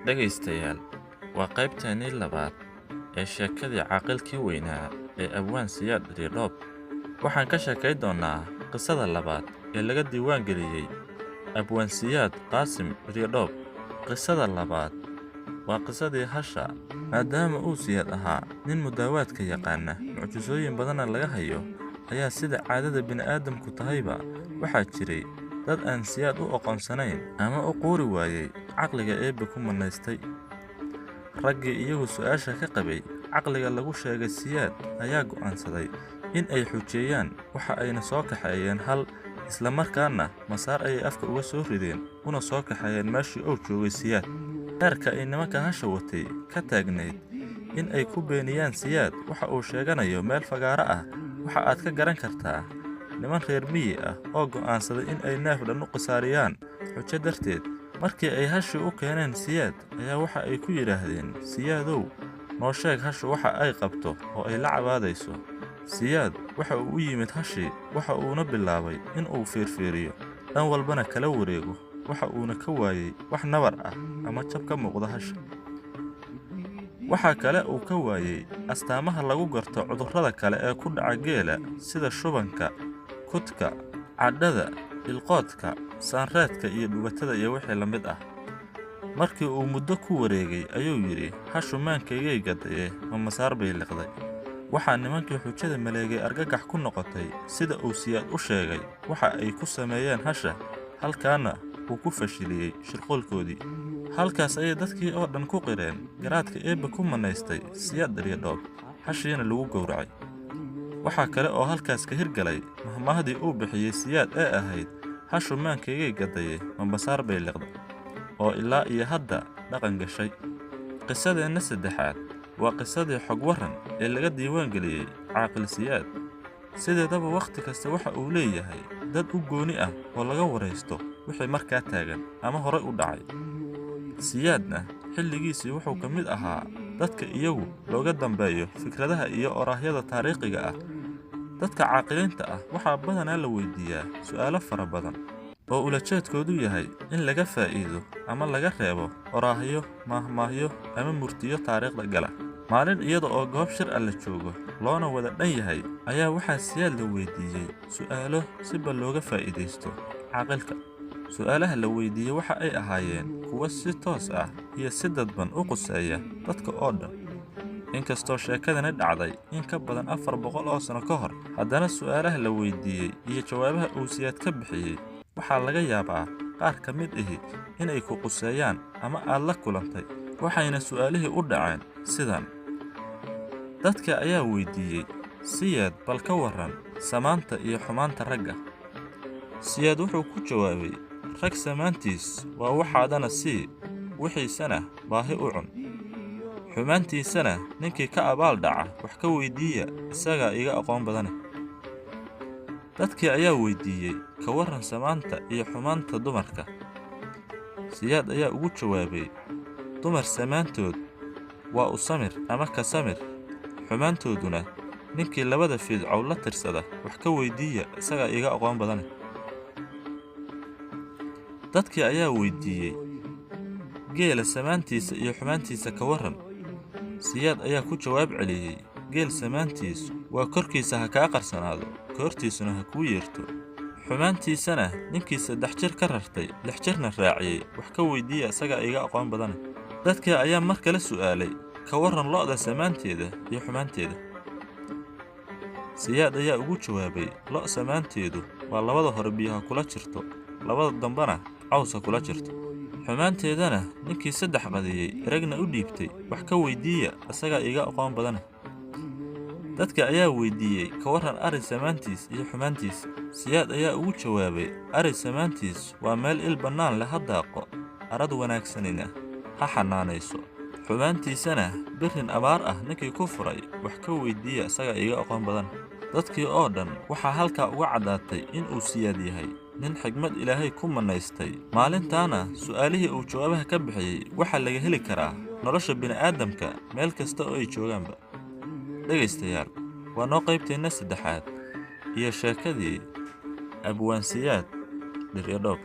Dhegaystayaal, waa qaybteennii labaad ee sheekadii caaqilkii weynaa ee Abwaan Siyaad Dhirdhoob. Waxaan ka sheekay doonnaa qisada labaad ee laga diiwaan geliyey Abwaan Siyaad Qaasim Dhirdhoob. Qisada labaad waa qisadii hasha. Maadaama uu Siyaad ahaa nin mudaawaadka yaqaana, mucjisooyin badanna laga hayo, ayaa sida caadada bini'aadamku tahayba waxaa jiray dad aan Siyaad u aqoonsanayn ama u quuri waayey caqliga Eebbe ku manaystay. Raggii iyagu su'aasha ka qabay caqliga lagu sheegay Siyaad ayaa go'aansaday in ay xujeeyaan, waxa ayna soo kaxeeyeen hal, isla markaana masaar ayay afka uga soo rideen una soo kaxeeyeen meeshii uu joogay Siyaad. Heerka ay nimanka hasha watay ka taagnayd in ay ku beeniyaan Siyaad waxa uu sheeganayo meel fagaaro ah waxa aad ka garan kartaa niman reer miyi ah oo go'aansaday in ay neef dhan u qisaariyaan xujo darteed. Markii ay hashii u keeneen Siyaad ayaa waxa ay ku yidhaahdeen, "Siyaadow, noo sheeg hashu waxa ay qabto oo ay la cabaadayso." Siyaad waxa uu u yimid hashii, waxa uuna bilaabay in uu fiirfiiriyo, dhan walbana kala wareego, waxa uuna ka waayey wax nabar ah ama jab ka muuqda hasha. Waxa kale uu ka waayey astaamaha lagu garto cudurrada kale ee ku dhaca geela sida shubanka, kudka, cadhada, ilqoodka, saanreedka iyo dhubatada iyo wixii la mid ah. Markii uu muddo ku wareegay ayuu yidhi, "Hashu maankaygay gadaye, ma masaar bay liqday?" Waxaa nimankii xujada maleegay argagax ku noqotay sida uu Siyaad u sheegay waxa ay ku sameeyeen hasha, halkaana uu ku fashiliyey shirqoolkoodii. Halkaas ayay dadkii oo dhan ku qireen garaadka Eebbe ku manaystay Siyaad Dhirdhoob, hashiina lagu gowracay. Waxaa kale oo halkaas ka hirgalay mahmaahdii uu bixiyey Siyaad ee ahayd, "Hashu maankaygay gadaye, ma masaar bay liqday?" oo ilaa iyo hadda dhaqan gashay. Qisadeenna saddexaad waa qisadii xog waran ee laga diiwaan geliyey Caaqil Siyaad. Sideedaba wakhti kasta waxa uu leeyahay dad u gooni ah oo laga waraysto wixii markaa taagan ama horay u dhacay. Siyaadna xilligiisii wuxuu ka mid ahaa dadka iyagu looga dambeeyo fikradaha iyo oraahyada taariikhiga ah. Dadka caaqiliinta ah waxaa badanaa la weydiiyaa su'aalo fara badan oo ulajeedkoodu yahay in laga faa'iido ama laga reebo oraahyo, maahmaahyo ama murtiyo taariikhda gala. Maalin iyada oo goob shir ah la joogo loona wada dhan yahay ayaa waxaa Siyaad la weydiiyey su'aalo si bal looga faa'iidaysto caaqilka. Su'aalaha la weydiiyey waxa ay ahaayeen kuwo si toos ah iyo si dadban u quseeya dadka oo dhan. Inkastoo sheekadani dhacday in ka badan 400 oo sano ka hor, haddana su'aalaha la weydiiyey iyo jawaabaha uu Siyaad ka bixiyey waxaa laga yaabaa qaar ka mid ihi inay ku quseeyaan ama aad la kulantay, waxayna su'aalihii u dhaceen sidan. Dadka ayaa weydiiyey, "Siyaad, bal ka warran samaanta iyo xumaanta ragga?" Siyaad wuxuu ku jawaabay, "Rag samaantiis waa waxaadana sii, wixiisana baahi u cun. Xumaantiisana ninkii ka abaal dhaca wax ka weydiiya, isagaa iga aqoon badane." Dadkii ayaa weydiiyey, "Ka warran samaanta iyo xumaanta dumarka?" Siyaad ayaa ugu jawaabay, "Dumar samaantood waa u samir ama ka samir, xumaantooduna ninkii labada fiidcow la tirsada wax ka weydiiya, isagaa iga aqoon badane." Dadkii ayaa weydiiyey, "Geela samaantiisa iyo xumaantiisa ka warran?" Siyaad ayaa ku jawaab celiyey, "Geel samaantiis waa korkiisa ha kaa qarsanaado, koortiisuna ha kuu yeerto. Xumaantiisana ninkii 3 jir ka rartay, 6 jirna raaciyey wax ka weydiiya, isagaa iga aqoon badane." Dadkii ayaa mar kale su'aalay, "Ka warran lo'da samaanteeda iyo xumaanteeda?" Siyaad ayaa ugu jawaabay, "Lo' samaanteedu waa labada hore biyaha kula jirto, labada dambena cawska kula jirto. Xumaanteedana ninkii 3 qadiyey eragna u dhiibtay wax ka weydiiya, isagaa iga aqoon badane." Dadka ayaa weydiiyey, "Ka warran ari samaantiis iyo xumaantiisa?" Siyaad ayaa ugu jawaabay, "Ari samaantiis waa meel il bannaan leh ha daaqo, arad wanaagsanina ha xanaanayso. Xumaantiisana birin abaar ah ninkii ku furay wax ka weydiiya, isagaa iga aqoon badan." Dadkii oo dhan waxaa halkaa uga caddaatay in uu Siyaad yahay nin xigmad Ilaahay ku manaystay. Maalintaana su'aalihii uu jawaabaha ka bixiyey waxaa laga heli karaa nolosha bini'aadamka meel kasta oo ay joogaanba. Dhegaystayaal, waa noo qaybteenna saddexaad iyo sheekadii Abwaan Siyaad Dhirdhoob.